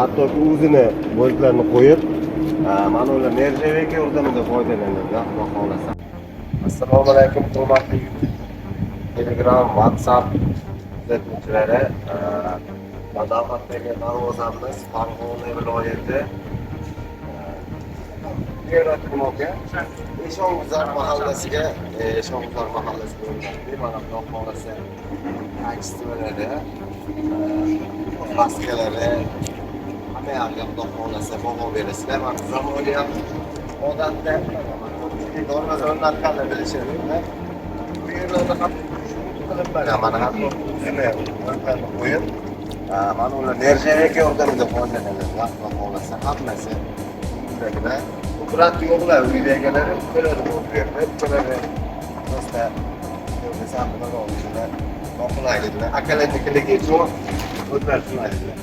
Hattoki o'zini bo'laklarni qo'yib, mana ular нержавейка yordamida foydalanadi, xudo xohlasa. Assalomu alaykum, hurmatli YouTube, Telegram, WhatsApp kuzatuvchilari. Navbatdagi darvozamiz Farg'ona viloyati aka, Eshonguzar mahallasiga, Eshonguzar mahallasiga o'rnatdik. Mana, xudo xohlasa, качество lari, maskalari, hamma yog'iga xudo xohlasa baho berasizlar. Mana zamonaviy ham odatda ko'pchilik darvoza o'rnatganlar bilishadi. Bu yerlarda ham qilinmagan. Mana, hatto o'zini o'rnatlarni qo'yib, mana ular нержавейка yordamida foydalanadi. Xudo xohlasa, hammasi bilan brat yo'qlar, uyda egalari, ukalari bor bu yerda. Ukalari просто desam, nima noqulayliklar, akalarnikiligi uchun o'zlari tushunadilar.